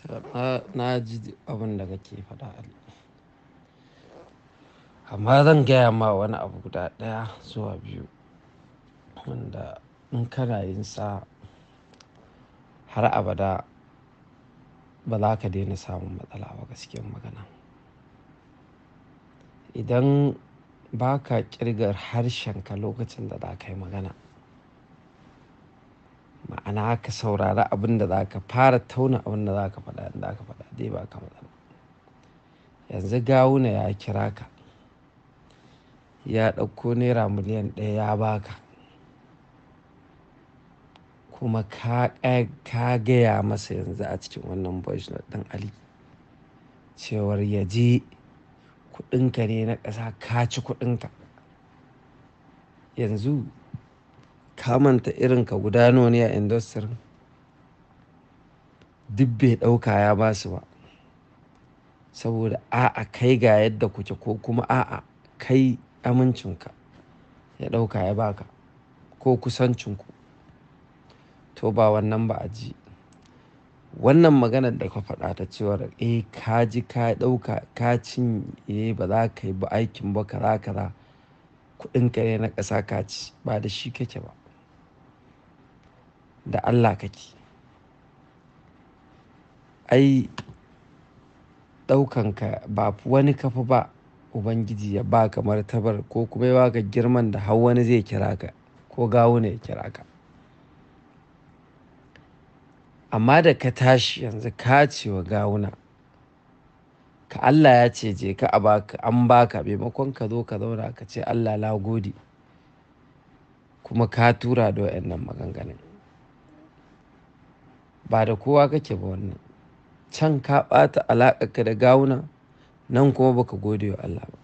Na ji abin da kake faɗa Ali. Amma zan gaya ma wani abu guda ɗaya zuwa biyu wanda in kana yin sa har abada ba za ka daina samun matsala ba, gaskiyar magana. Idan ba ka ƙirga harshenka lokacin da za ka yi magana, ma'ana ka saurari abin da za ka fara tauna, abin da za ka faɗa, in za ka faɗa dai ba ka matsala. Yanzu Gawuna ya kira ka, ya ɗauko naira miliyan 1 ya ba ka, kuma ka gaya masa yanzu a cikin wannan voice note ɗin Ali cewar ya je kuɗinka ne na ƙasa, ka ci kuɗinka. Yanzu ka manta irin ka guda nawa ne a industry duk bai ɗauka ya ba su ba. Saboda a'a kai ga yadda kuke ko kuma a'a kai amincinka ya ɗauka ya ba ka ko kusancinku. To ba wannan ba a ji. Wannan maganar da ka faɗa ta cewar eh ka ji ka ɗauka ka cinye ba za ka yi ba aikin ba kaza kaza, kuɗinka ne na ƙasa ka ci, ba da shi kake ba. Da Allah kake. Ai ɗaukanka ba wani ka fi ba Ubangiji ya ba ka martabar ko kuma ya ba ka girman da har wani zai kira ka ko Gawuna ya kira ka. Amma da ka tashi yanzu ka ce wa Gawuna ka Allah ya ce je ka a baka, an baka, maimakon ka zo ka zauna ka ce Allah na gode, kuma ka tura da wayannan maganganun. Ba da kowa kake ba wannan. Can ka ɓata alaƙarka da Gawuna, nan kuma baka gode wa Allah ba.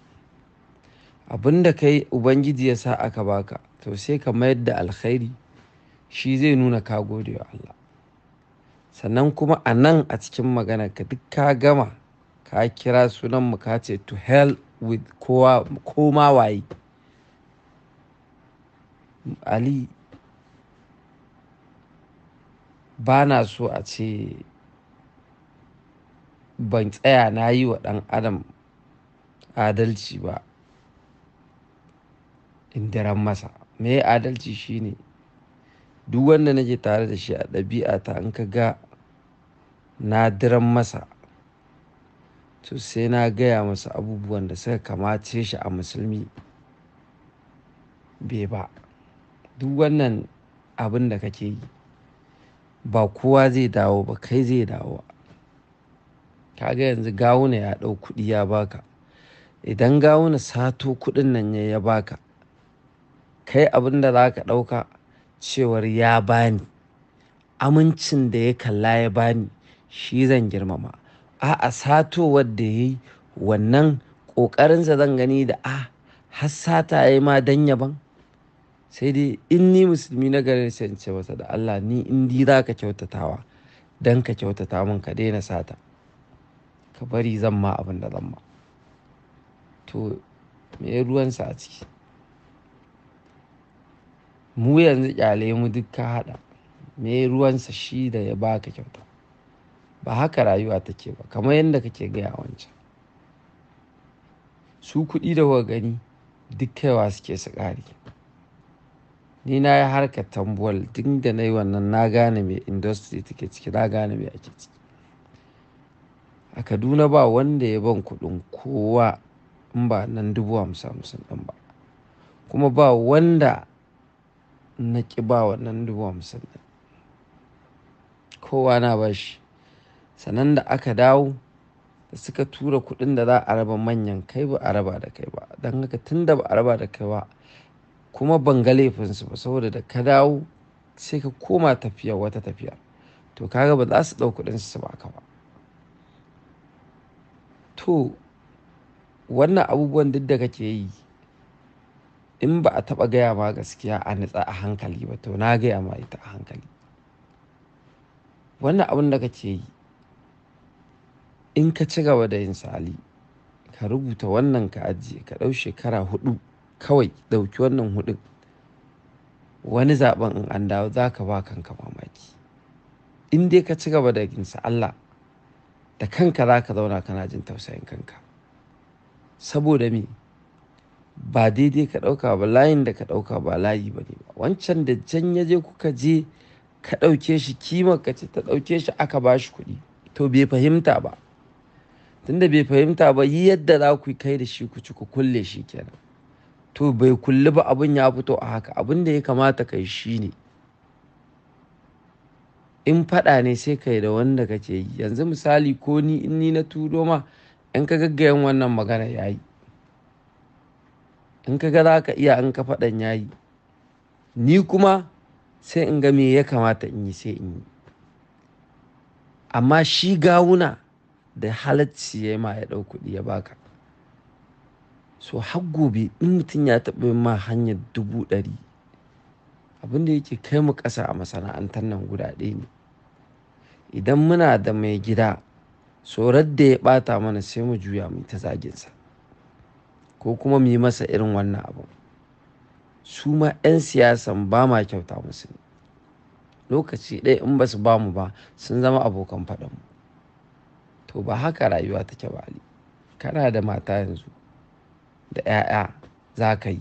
Abin da kai Ubangiji ya sa aka baka, to sai ka mayar da alkhairi, shi zai nuna ka gode wa Allah. Sannan kuma a nan a cikin maganarka duk ka gama ka kira sunanmu ka ce to hell with kowa, koma waye. Ali, ba na so a ce ban tsaya na yi wa ɗan adam adalci ba in daren masa. Me adalci shine duk wanda nake tare da shi a ɗabi'ata in ka ga na diran masa, to sai na gaya masa abubuwan da suka kamace shi a musulmi bai ba. Duk wannan abin da kake yi ba kowa zai dawo ba, kai zai dawo. Ka ga yanzu Gawuna ya ɗau kuɗi ya ba ka. Idan Gawuna sato kuɗin nan ya ba ka, kai abin da za ka ɗauka cewar ya ba ni, amincin da ya kalla ya ba ni shi zan girmama. A'a satowar da ya yi wannan ƙoƙarinsa zan gani da a har sata ya yi ma dan yaban. Sai dai in ni musulmi na gari sai in ce masa da Allah ni in dai za ka kyautatawa don ka kyautata mun ka daina sata. Ka bari zan ma abin da zan ma. To me ruwansa a ciki? Mu yanzu ƙyale mu duk ka haɗa. Me ruwansa shi da ya ba ka kyauta? Ba haka rayuwa take ba kamar yadda kake gaya wancan. Su kuɗi da kuka gani duk kaiwa suke su ƙare. Ni na yi harkar tambuwal duk da na yi wannan na gane me industry take ciki, na gane me ake ciki. A Kaduna ba wanda ya ban kuɗin kowa in ba nan 50,000 ɗin ba. Kuma ba wanda na ƙi ba wannan 50,000 ɗin. Kowa na ba shi. Sannan da aka dawo da suka tura kuɗin da za a raba manyan kai ba a raba da kai ba. Don haka tun da ba a raba da kai ba kuma ban ga laifinsu ba saboda da ka dawo sai ka koma tafiya wata tafiya. To ka ga ba za su ɗau kuɗin su ba ka ba. To wannan abubuwan duk da kake yi in ba a taɓa gaya ma gaskiya a nitsa a hankali ba to na gaya ma ita a hankali. Wannan abun da kake yi in ka ci gaba da yin sa Ali, ka rubuta wannan ka ajiye, ka ɗau shekara 4 kawai ɗauki wannan 4. Wani zaɓen in an dawo za ka ba kanka mamaki. In dai ka ci gaba da yin sa Allah, Da kanka za ka zauna kana jin tausayin kanka. Saboda me? Ba daidai ka ɗauka ba, layin da ka ɗauka ba layi ba ne ba. Wancan da can ya je kuka je ka ɗauke shi, kimar ka ce ta ɗauke shi aka ba shi kuɗi. To bai fahimta ba. Tunda bai fahimta ba, yi yadda za ku kai da shi ku ci ku kulle shi kenan. To bai kulli ba, abin ya fito a haka. Abin da ya kamata kai shi ne, in faɗa ne sai kai da wanda kake yi. Yanzu misali ko ni in ni na turo ma, in ka gaggayan wannan magana ya yi. In ka ga za ka iya in ka faɗan ya yi. Ni kuma sai in ga me ya kamata in yi sai in yi. Amma shi Gawuna da halacci ya ma ya ɗau kuɗi ya baka. So har gobe in mutum ya taɓa yin ma hanyar 100,000, abin da yake kai mu ƙasa a masana'antar nan guda ɗaya ne. Idan muna da mai gida, so da ya ɓata mana sai mu juya mu ta zaginsa ko kuma mu yi masa irin wannan abun. Su ma 'yan siyasan ba ma kyauta musu ne. Lokaci ɗaya in ba su ba mu ba sun zama abokan faɗanmu. To ba haka rayuwa take ba Ali. Kana da mata yanzu da 'ya'ya za ka yi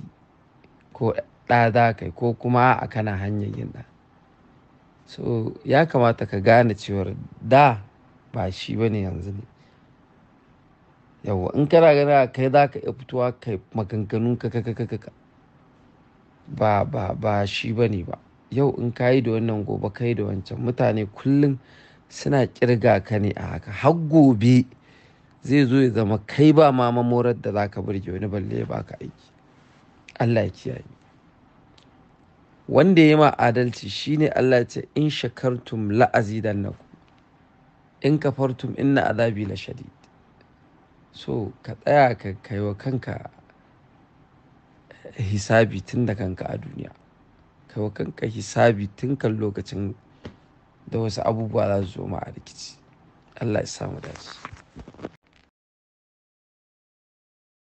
ko ɗa za ka yi ko kuma a'a kana hanyar yin ɗa. So ya kamata ka gane cewar da ba shi bane yanzu ne. Yauwa in kana ganin kai za ka iya fitowa kai maganganun ka ka ka ka ba ba ba shi bane ba. Yau in ka yi da wannan, gobe ka yi da wancan, mutane kullum suna ƙirga ka ne a haka. Har gobe zai zo ya zama kai ba ma mamorar da za ka burge wani balle ya baka aiki. Allah ya kiyaye. Wanda ya ma adalci shine Allah ya ce in shakartum la azidannakum, in kafartum inna azabi la shadid. So ka tsaya ka kai wa kanka hisabi tun da kanka a duniya. Kai wa kanka hisabi tun kan lokacin da wasu abubuwa za su zo ma a rikici. Allah ya sa mu dace.